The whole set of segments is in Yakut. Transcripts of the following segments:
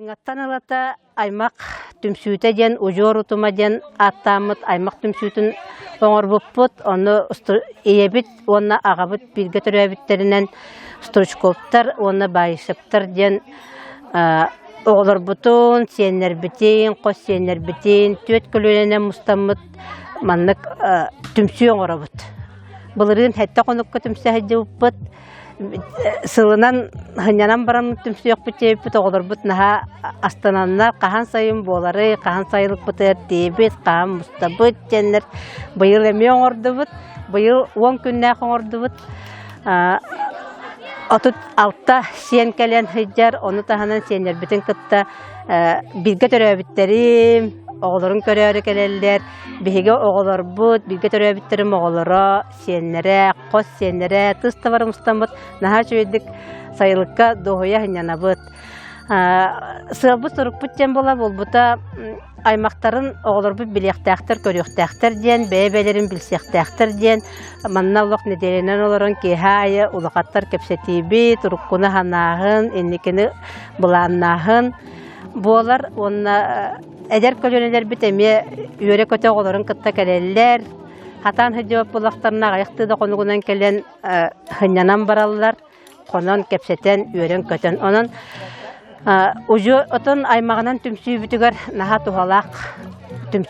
Былырыыҥҥаттан ылата аймах түмсүүтэ диэн удьуор утума диэн ааттааммыт аймах түмсүүтүн оҥорбуппут. Ону ийэбит уонна аҕабыт бииргэ төрөөбүттэринэн Стручковтар уонна Баишевтар диэн оҕолорбутун, сиэннэрбитин, хос сиэннэрбитин түөрт көлүөнэнэн мустаммыт маннык түмсүү оҥоробут. Былырыын сэттэ хонукка түмсэ сылдьыбыппыт. Сылынан сынньанан баран түмсүөхпүт диэбиппит оҕолорбут наһаа астынаннар хаһан сайын буоларый, хаһан сайылыкпытыгар тиийэбит, хаһан мустабыт диэннэр быйыл эмиэ оҥордубут. Быйыл 10 күннээх оҥордубут. 36 сиэн кэлэн сылдьар, ону таһынан сиэннэрбитин кытта бииргэ төрөөбүттэрим, оҕолорун көрөөрү кэлэллэр. Биһиги оҕолорбут, бииргэ төрөөбүттэрим оҕолоро, сиэннэрэ, хос сиэннэрэ, тыс табар мустаммыт наһаа үчүгэйдик сайылыкка дуоһуйа сынньанабыт. Сыалбыт-сорукпут диэн буола буолбута аймахтарын оҕолорбут билиэхтээхтэр, көрүөхтээхтэр диэн, бэйэ-бэйэлэрин билсиэхтээхтэр диэн манна олох нэдиэлэнэн олорон киэһэ аайы улахаттар кэпсэтиибит, уруккуну санааһын, инникини былааннааһын буолар уонна эдэр көлүөнэлэрбит эмиэ үөрэ-көтө оҕолорун кытта кэлэллэр. Хатаан сылдьыбыт буоллахтарына аҕыйахтыы да хонугунан кэлэн сынньанан бараллар, хонон, кэпсэтэн, үөрэн-көтөн. Онон удьуор отон аймаҕынан түмсүүбүтүгэр наһаа туһалаах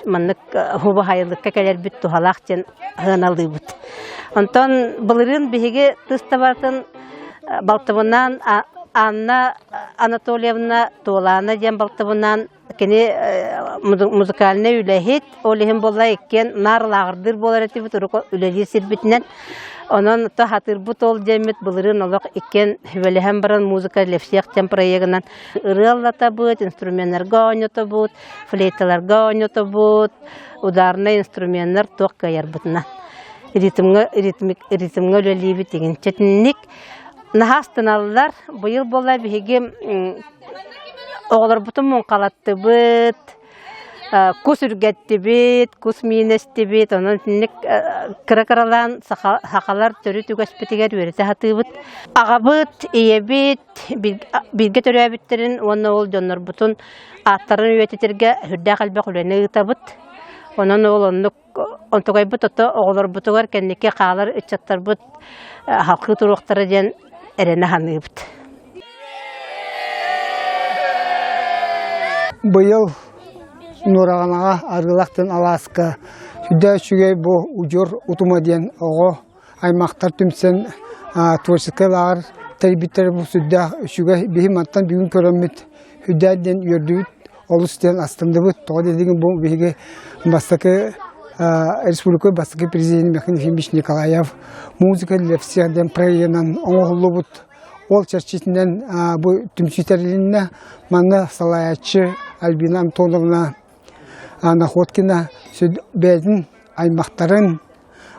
маннык хубаһайылыкка кэлэрбит туһалаах диэн сыаналыыбыт. Онтон былырыын биһиги тыс табатын балтыбынаан Анна Анатольевна Туолаана диэн балтыбынаан кини музыкальнай үлэһит, ол иһин буолла иккиэн наар лааҕырдыыр буолар этибит урук үлэлиир сирбитинэн. Онон то хатыырбыт ол диэммит былырыын олох иккиэн сүбэлэһэн баран музыка для всех диэн проегынан ырыа ыллатабыт, инструменнарга оонньотобут, флейталарга оонньотобут, ударнай инструменнар туох кыайарбытынан. Ритмҥа, ритмик, ритмҥа үлэлиибит игин. Чэтинник наһаа астыналлар. Быйыл буолла биһиги Оҕолорбутун муҥхалаттыбыт, кус үргэттибит, кус миинэстибит, онон итинник кыра-кыралаан сахалар төрүт үгэспитигэр үөрэтэ сатыыбыт. Аҕабыт, ийэбит бииргэ төрөөбүттэрин уонна ол дьоннорбутун ааттарын үйэтитэргэ сүрдээх элбэх үлэни ыытабыт. Онон ол оннук онтукайбыт ото оҕолорбутугар кэнники хаалар ыччаттарбыт халкыы туруохтара диэн эрэнэ саныыбыт. Быйыл Нуораҕанаҕа Арыылахтан алааска сүрдээх үчүгэй бу удьуор утума диэн оҕо аймахтар түмсэн творческай лааҕыр тэрийбиттэрэ бу сүрдээх үчүгэй. Биһи мантан бүгүн көрөммүт сүрдээх диэн үөрдүбүт, олус диэн астынныбыт. Тоҕо диэтигин бу биһиги бастакы республика бастакы президент Михаил Ефимович Николаев «Музыка для всех» диэн проегынан оҥоһуллубут. Ол чэрчитинэн бу түмсүү тэрилиннэ. Манна салайааччы Альбина Антоновна Находкина бэйэтин аймахтарын,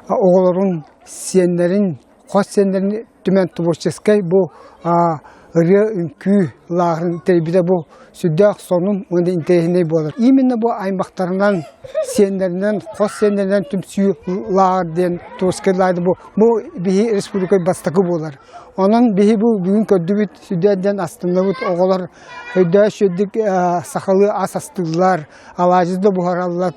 оҕолорун, сиэннэрин, хос сиэннэрин түмэн творческай бу ырыа үҥкүү лааҕырын тэрийбитэ бу сүрдээх сонун уонна интэриэһинэй буолар. Именно бу аймахтарынан, сиэннэринэн, хос сиэннэринэн түмсүү лааҕыр диэн творческай лааҕыр бу бу биһи республика бастакы буолар. Онон биһи бу бүгүн көрдүбүт сүрдээх диэн астынныбыт оҕолор өйдөөх сүрдүк сахалыы ас астыыллар, алаадьы да буһараллар,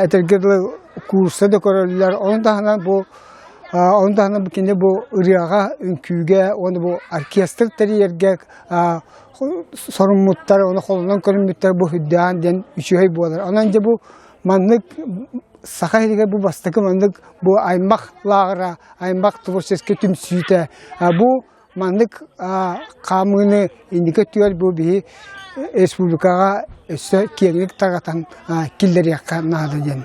этэргэ дылы куурса да көрөллөр. Ону таһынан бу Ону таһынан кини бу ырыаҕа, үҥкүүгэ уонна бу оркестр тэрийэргэ соруммуттар, ону холонон көрүммүттэр бу үрдээн диэн үчүгэй буолар. Онон дьэ бу маннык Саха сиригэр бу бастакы маннык бу аймах лааҕыра, аймах творческий түмсүүтэ бу маннык хаамыыны инники өттүгэр бу биһи республикаҕа өссө киэҥник тарҕатан киллэриэххэ наада диэн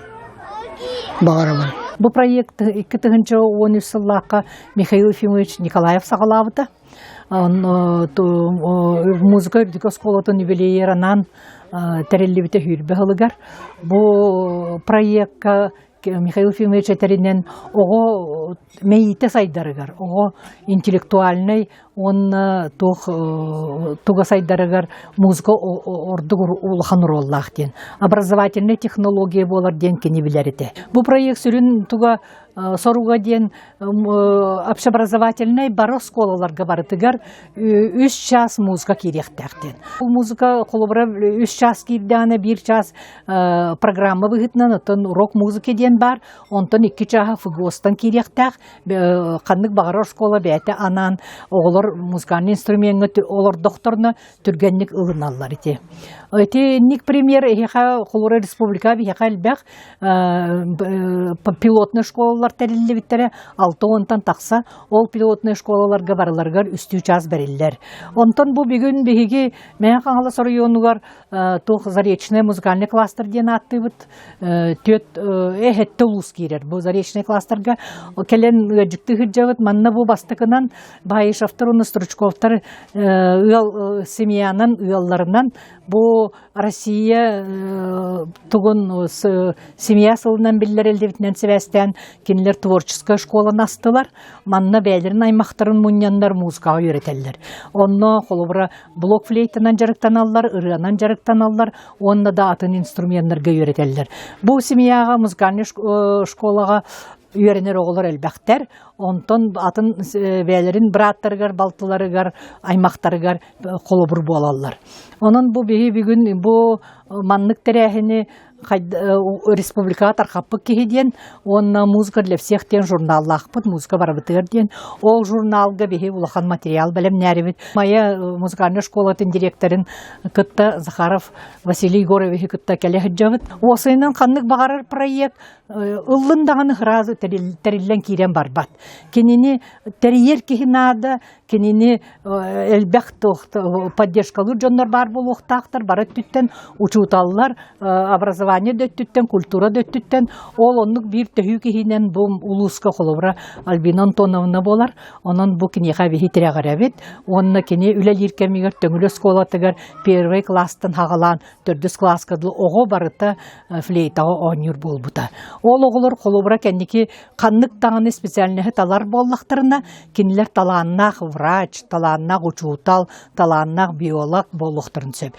баҕарабын. Бу проект 2013 сыллаахха Михаил Ефимович Николаев саҕалаабыта. Музыка үрдүк оскуолатын юбилейер анаан тэриллибитэ сүүрбэ сылыгар. Бу проекка Михаил Ефимович этэринэн оҕо мэйиитэ сайдарыгар, оҕо интеллектуальнай уонна туох туга сайдарыгар музыка ордук улахан оруоллаах диэн. Образовательная технология буолар диэн кини билэр этэ. Бу проект сүрүн туга соруга диэн общеобразовательнай бары оскуолаларга барытыгар үс час музыка киириэхтээх диэн. Ол музыка холобура үс час киирдэҕинэ биир час программа быһыытынан оттон урок музыки диэн баар, онтон икки чааһа ФГОСтан киириэхтээх. Ханнык баҕарар оскуола бэйэтэ анаан оҕолор музыкальнай инструмеҥҥа олордохторуна түргэнник ылыналлар ити. Итинник пример эһиэхэ холобура республика биһиэхэ элбэх пилотный школалар тэриллибиттэрэ алта уонтан тахса ол пилотный школаларга барыларыгар үстүү час бэриллэр. Онтон бу бүгүн биһиги Мэҥэ Хаҥалас оройуонугар туох Заречная музыкальный кластер диэн ааттыыбыт түөрт эһэтте улуус киирэр. Бу Заречный кластерга кэлэн ыалдьыттыы сылдьабыт. Манна бу бастакынан Баишевтар уонна Стручковтар ыал семьянан ыалларынан бу Россия тугун семья сылынан биллэриллибитинэн сибээстээн кинилэр творческая школаны астылар. Манна бэйэлэрин аймахтарын мунньаннар музыкаҕа үөрэтэллэр. Онно холобура блок флейтанан дьарыктаналлар, ырыанан дьарыктаналлар уонна да атын инструменнарга үөрэтэллэр. Бу семьяҕа музыкальнай школаҕа үөрэнэр оҕолор элбэхтэр. Онтон атын бэйэлэрин бырааттарыгар, балтыларыгар, аймахтарыгар холобур буолаллар. Онон бу биһи бүгүн бу маннык тэрээһини республикаҕа тархаппыт киһи диэн уонна музыка для всех диэн журналлаахпыт музыка барыбытыгар диэн ол журналга биһи улахан материал бэлэмнээрибит Майа музыкальнай школатын директорын кытта Захаров Василий Егоровичы кытта кэлэ сылдьабыт. Уосайынан ханнык баҕарар проект ыллын даҕаны сразу тэриллэн киирэн барбат. Кинини тэрийэр киһи наада, кинини элбэх поддержкалыыр дьоннор баар буолуохтаахтар, бары өттүттэн учууталлар, образование да өттүттэн, культура да өттүттэн ол оннук биир төһүү киһинэн бу улууска холобура Альбина Антоновна буолар. Онон бу киниэхэ биһи тирэҕирэбит уонна кини үлэлиир кэмигэр Төҥүлү оскуолатыгар первый класстан хаҕалаан төрдүс кылааска дылы оҕо барыта флейтаҕа оонньуур буолбута. Ол оҕолор холобура кэнники ханнык даҕаны специальноһы талар буоллахтарына, кинилэр талааннаах врач, талааннаах учуутал, талааннаах биолог буолуохтарын сөп.